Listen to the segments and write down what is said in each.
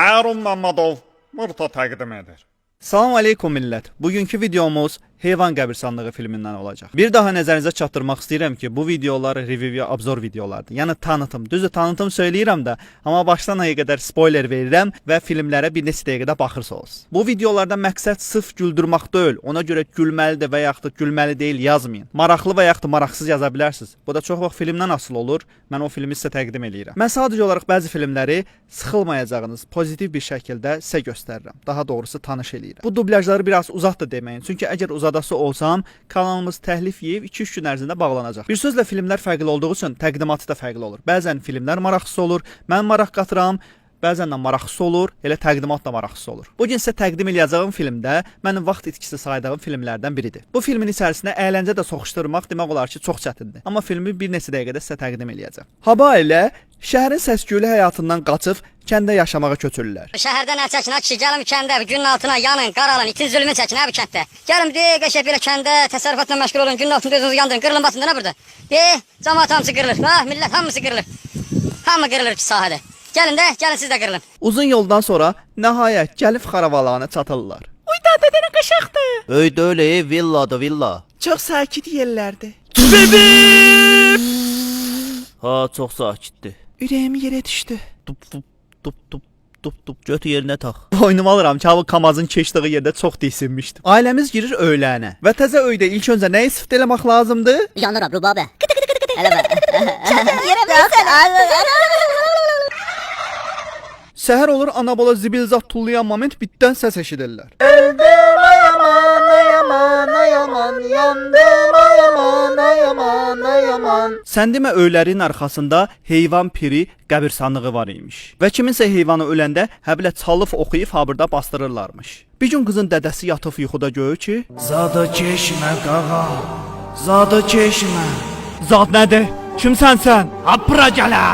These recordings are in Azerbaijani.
Harun Mammadov Mırta təqdim edir. Salam aleykum millət. Bugünkü videomuz Heyvan Qəbirstanlığı filmindən olacaq. Bir daha nəzərinizə çatdırmaq istəyirəm ki, bu videolar review ya obzor videolardır. Yəni tanıtım. Düzdür, tanıtım söyləyirəm də, amma başdan aya qədər spoiler verirəm və filmlərə bir neçə dəqiqədə baxırsınız. Bu videolarda məqsəd sırf güldürmək deyil. Ona görə gülməlidir və yaxud da gülməli deyil yazmayın. Maraqlı və yaxud da maraqsız yaza bilərsiniz. Bu da çox vaxt filmdən asılı olur. Mən o filmi sizə təqdim eləyirəm. Mən sadəcə olaraq bəzi filmləri sıxılmayacağınız pozitiv bir şəkildə sizə göstərirəm. Daha doğrusu tanış eləyirəm. Bu dublyajları biraz uzaq da deməyin. Çünki əgər uzadası olsam, kanalımız təhlif yeyib 2-3 gün ərzində bağlanacaq. Bir sözlə filmlər fərqli olduğu üçün təqdimatı da fərqli olur. Bəzən filmlər maraqsız olur, mən maraq qatıram, bəzən də maraqsız olur, elə təqdimat da maraqsız olur. Bu gün sizə təqdim eləyəcəyim filmdə mənim vaxt itkisi saydığım filmlərdən biridir. Bu filmin içərisinə əyləncə də soxuşdurmaq demək olar ki, çox çətindir. Amma filmi bir neçə dəqiqədə sizə təqdim eləyəcəm. Haba ilə şəhərin səs-küylü həyatından qaçıb kəndə yaşamağa köçürlər. Şəhərdən əl çəkin, ay kişi, gəlin kəndə, günün altına yanın, qaralın, itin zülmünü çəkin hə bu kənddə. Gəlin de, qəşəng belə kəndə təsərrüfatla məşğul olun, günün altında özünüzü yandırın, qırılın basın da nə burada? De, camaat hamısı qırılır, ha, millət hamısı qırılır. Hamı qırılır ki sahədə. Gəlin də, gəlin siz də qırılın. Uzun yoldan sonra nəhayət gəlib Xaravalanı çatırlar. Uy da dədənə qəşəngdir. Öydə öyle villadır villa. Çox sakit yerlərdir. Ha çox sakitdir. Ürəyim yerə düşdü. Tup tup tup tup tup tup göt yerinə tax. Boynuma alıram ki, bu Kamazın keçdiyi yerdə çox disinmişdim. Ailəmiz girir öylənə və təzə öydə ilk öncə nə istifadə eləmək lazımdır? Yanıram, Rubabə. Elə bə. Səhər olur ana bala zibil zat tullayan moment bitdən səs eşidirlər. Sən demə öylərin arxasında heyvan piri qəbirstanlığı var imiş. Və kiminsə heyvanı öləndə həbilə çalıb oxuyub habırda bastırırlarmış. Bir gün qızın dədəsi yatıb yuxuda görür ki, Zada keşmə qağa, zada keşmə. Zad nədir? Kimsən sən? Apra gələ,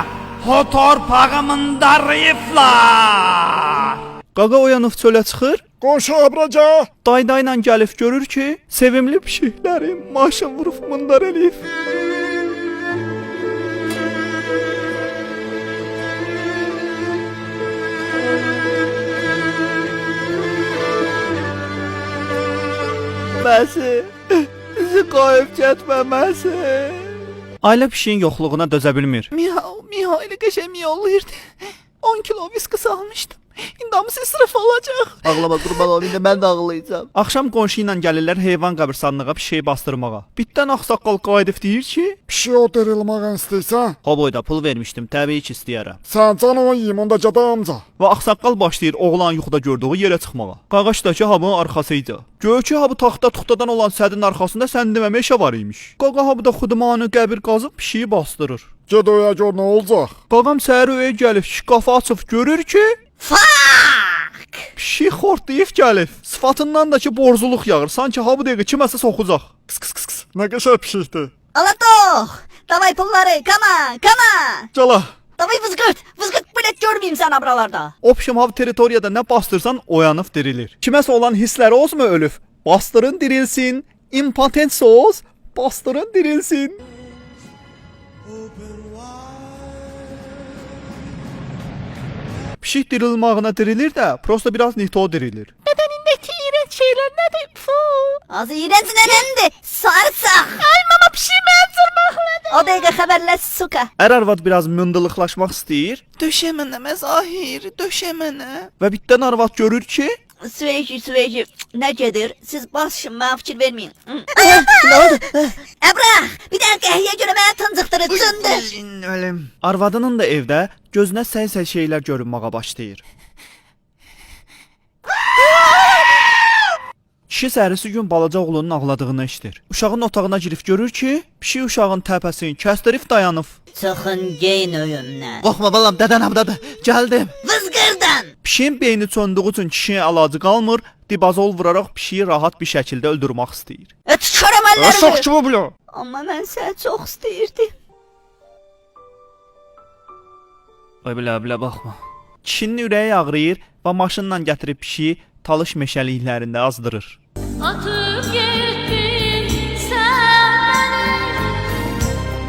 ho torpağımın darıyıflar. Qaqa oyanıb çölə çıxır, Qonşu abraca. daydayla gəlib görür ki, sevimli pişikləri maşın vurub mındar eləyib. Məsi, bizi qoyub getməməsi. Ailə pişiyin yoxluğuna dözə bilmir. Miau, miau elə qəşəng miyollayırdı. 10 kilo viskası almışdım. İndi hamısı israf olacaq. Ağlama qurban olum indi mən də ağlayacağam. Axşam qonşu ilə gəlirlər heyvan qəbirstanlığa pişiyi bastırmağa. Bitdən ağsaqqal qayıdıb deyir ki, Pişik o dirilmək istəyirsən, O boyda pul vermişdim, təbii ki istəyərəm. sən canını yeyim onda gədə amca. Və ağsaqqal başlayır oğlan yuxuda gördüyü yerə çıxmağa. Qaqaş da ki habının arxasıydı. Gör ki ha bu taxta tuxtadan olan sədin arxasında sən demə meşə var imiş. Qaqa ha bu da xudumanı qəbir qazıb pişiyi bastırır. Ged oya gör nə olacaq. Qaqam səhər öyə gəlib şkafı açıb görür ki, Fuck! pişik xortlayıb gəlib. Sıfatından da ki borzuluq yağır. Sanki ha bu dəqiqə kiməsə soxucaq. Qıs qıs qıs qıs. Nə qəşəng pişikdir. Alatok! Davay pulları, come on, come on! Cala. Davay vızgırt, vızgırt bilet görmeyeyim sen buralarda. Opşum ha bu territoriyada nə bastırsan oyanıb dirilir. Kiməsə olan hissləri olsun mu ölüb? Bastırın dirilsin. Impotent oz, bastırın dirilsin. Pişik dirilmağına dirilir də, prosta biraz nito dirilir. Bədənindəki iyrənc şeylər nədir? Fu. Ağzı iğrenç nerendi? Sarsak! Ay mama pişik məni cırmaqladı. O dakika haberler suka. Ər arvad biraz mındılıqlaşmaq istəyir Döşə mənə məzahir, döşə mənə. və bitdən arvad görür ki, Süveyci, Süveyci. Ne gedir? Siz basın, bana fikir vermeyin. Ne oldu? Ebra, bir dakika ya göre beni tıncıktırı, tındır. Ölüm. arvadının da evdə gözünə səy-səy şeylər görünməyə başlayır. Kişi səhərisi gün balaca oğlunun ağladığını eşidir. Uşağın otağına girib görür ki, pişik uşağın təpəsini kəsdirib dayanıb. Çıxın geyin öyümdən. Qorxma balam, dədən hamdadır. Gəldim. Vızgırdan. Pişiyin beyni söndüyü üçün kişiyə əlacı qalmır, dibazol vuraraq pişiyi rahat bir şəkildə öldürmək istəyir. Tükürüm ellerimi. Uşaq kimi bilə. Ama ben seni çok istəyirdim. Ay bilə bilə baxma. Kişinin ürəyi ağrıyır və maşınla gətirib pişiyi talış meşəliklərində azdırır. Atıp gittin sen beni,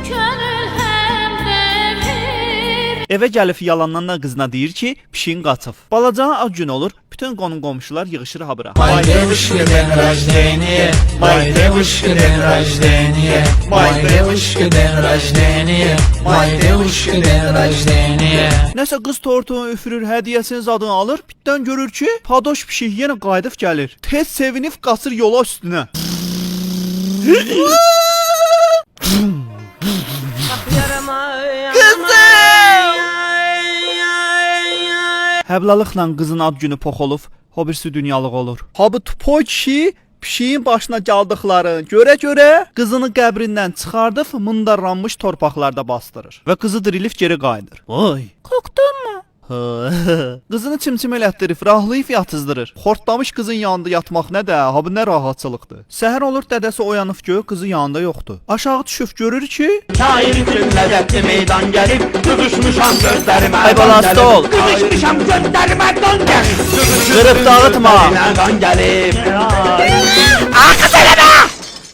Gönül hemdemim. Evə gəlib yalandan da qızına deyir ki, pişiyin qaçıb. Balacanın ad günü olur, bütün qonum qonşular yığışır ha bura. Моей девушке день рождения, моей девушке день рождения, моей девушке день рождения, моей девушке день рождения. Nəsə qız tortunu üfürür, hədiyyəsinin zadını alır, bitdən görür ki, padoş pişik yenə qayıdıb gəlir. Tez sevinib qaçır yola üstünə. Həblalıqla qızın ad günü pox olub, o birisi dünyalıq olur. Ha bu tupoy kişi pişiyin başına gəldıqlarını görə-görə qızını qəbrindən çıxardıb mındarlanmış torpaqlarda bastırır və qızı dirilib geri qayıdır. Vay! Korktun mu? Qızını çimçim elətdirib, rahlayıb yatızdırır. Xortlamış qızın yanında yatmaq nə də, ha bu nə rahatçılıqdır. Səhər olur dədəsi oyanıb gör, qızı yanında yoxdur. Aşağı düşüb görür ki, Şair üçün ləzzətli meydan gəlib, qızışmışam gözlərimə. Ay balasta ol. Qızışmışam gözlərimə qan gəlib. Qırıb dağıtma. Qan gəlib.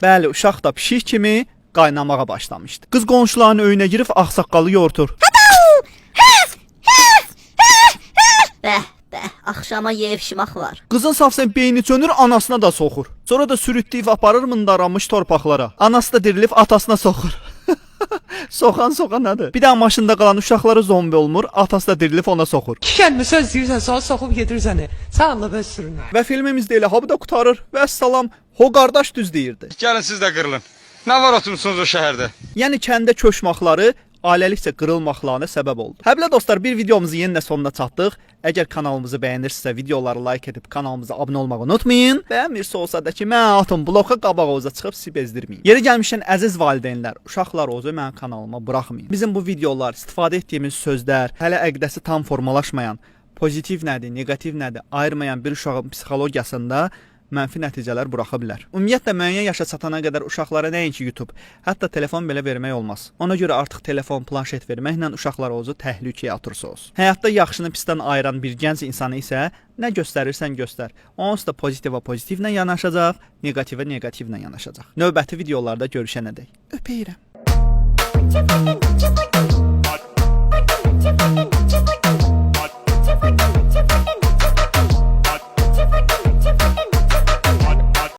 Bəli, uşaq da pişik kimi qaynamağa başlamışdı. Qız qonşularının öyünə girib ağsaqqalı yortur. Bəh, bəh, axşama yeyib şımaq var. Qızın safsən beyni çönür, anasına da soxur. Sonra da sürütləyib aparır mındaranmış torpaqlara. Anası da dirilib atasına soxur. Soxan soxan nədir? Bir daha maşında qalan uşaqları zombi olmur, atası da dirilib ona soxur. Kendine söz diyorsan sonra sokup getir seni. Sağ be sürüne. Və filmimiz də elə ha bu da qurtarır. Vəssalam, ho qardaş düz deyirdi. Gəlin siz də qırılın. Nə var oturmusunuz o şəhərdə? Yəni kəndə köçmaqları ailəlikcə qırılmaqlarına səbəb oldu. Həblə dostlar, bir videomuzun yenə də sonuna çatdıq. Əgər kanalımızı bəyənirsinizsə, videoları like edib kanalımıza abunə olmağı unutmayın. Bəyənmirsə olsa da ki, mən atın bloka qabağınıza çıxıb sizi bezdirməyin. Yeri gəlmişkən əziz valideynlər, uşaqlar ozu mənim kanalıma buraxmayın. Bizim bu videolar, istifadə etdiyimiz sözlər, hələ əqdəsi tam formalaşmayan, pozitiv nədir, neqativ nədir ayırmayan bir uşağın psixologiyasında mənfi nəticələr buraxa bilər. Ümumiyyətlə müəyyən yaşa çatana qədər uşaqlara nəinki YouTube, hətta telefon belə vermək olmaz. Ona görə artıq telefon, planşet verməklə uşaqlarınızı təhlükəyə atırsınız. Həyatda yaxşını pisdən ayıran bir gənc insanı isə nə göstərirsən göstər. Onsuz da pozitivə pozitivlə yanaşacaq, neqativə neqativlə yanaşacaq. Növbəti videolarda görüşənədək öpəyirəm. Çıpırtın, çıpırtın.